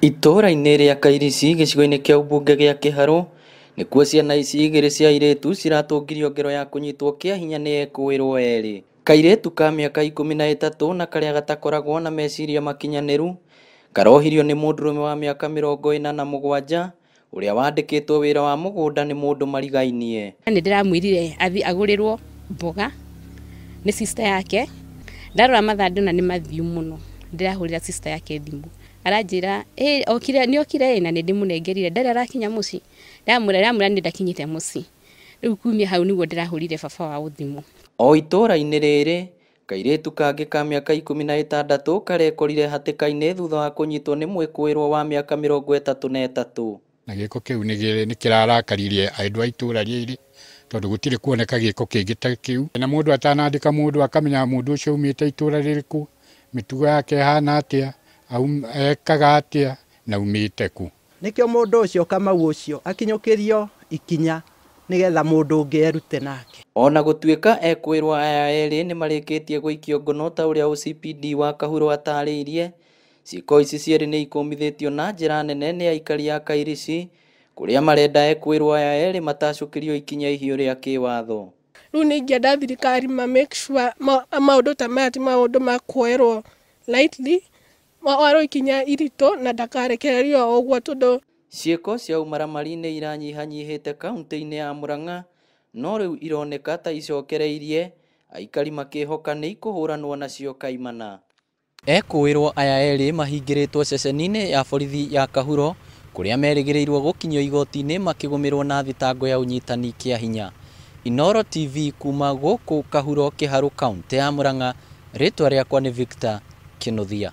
Itũũra-inĩ rĩa Kairici gĩcigo-inĩ kĩa ũmbunge gĩa Kĩharũ nĩkuo ciana ici igĩrĩ cia airĩtu ciratũngirio ngero ya kũnyitwo kĩa hinya nĩ ekũĩrwo erĩ. Kairĩtu ka mĩaka 13 na karĩa gatakoragwo na meciria makinyanĩru karohirio nĩ mũndũrũme wa mĩaka 47 ũrĩa wandĩkĩtwo wĩra wa mũgũnda nĩ mũndũ marigainie. Nĩ ndĩramwĩrire athi agũrĩrwo mboga nĩ sister yake, ndarora mathaa ndona nĩ mathiu mũno, ndĩrahũrĩra sister yake thimũ aranjĩra okire nĩ okire na nĩ ndĩmũnengerire ndarĩ arakinya mũciĩ, ndamwĩra nĩ ndakinyĩte mũciĩ. Rĩu kumia hau nĩguo ndĩrahũrire baba wao thimũ. O itũũra-inĩ rĩrĩ kairĩtu kangĩ ka mĩaka 16 karekorire hatĩka-inĩ thutha wa kũnyitwo nĩ mwĩkũĩrwo wa mĩaka 33. Na gĩko kĩu nĩ kĩrarakaririe andũ a itũũra rĩrĩ tondũ gũtirĩ kuoneka gĩko kĩngĩ ta kĩu, na mũndũ atanandĩka mũndũ akamenya mũndũ ũcio aumĩte itũũra rĩrĩkũ, mĩtugo yake ĩhana atĩa, ekaga atĩa na aumĩte kũ. Nĩkĩo mũndũ ũcio Kamau ũcio akinyũkĩrio ikinya nĩgetha mũndũ ũngĩ erute nake. Ona gũtuĩka ekũĩrwo aya erĩ nĩ marĩkĩtie gũikio ngono ta ũrĩa OCPD wa Kahuro atarĩirie, ciĩko ici cierĩ nĩ ikũmithĩtio na njĩra nene nĩ aikari a Kairici kũrĩa marenda ekũĩrwo aya erĩ matacũkĩrio ikinya ihiũ rĩa kĩwatho. Rĩu nĩ ingĩenda thirikari ma make sure maũndũ ta maya ti maũndũ ma kuoerwo lightly, moerwo ikinya iritũ na ndakarekererio o ũguo tondũ ciĩko cia ũmaramari nĩ iranyihanyihĩte kaunti-inĩ ya Murang'a, no rĩu ironeka ta icokereirie aikari makĩhoka nĩ ikũhũranwo nacio kaimana. Ekũĩrwo aya erĩ mahingĩrĩtwo ceceni-inĩ ya borithi ya Kahuro kũrĩa merĩgĩrĩirwo gũkinyio igoti-inĩ makĩgũmĩrwo na thitango ya ũnyitani kĩa hinya. Inooro TV kuma gũkũ Kahuro Kĩharũ kaunti ya Murang'a, rĩtwa rĩakwa nĩ Victor Kinuthia.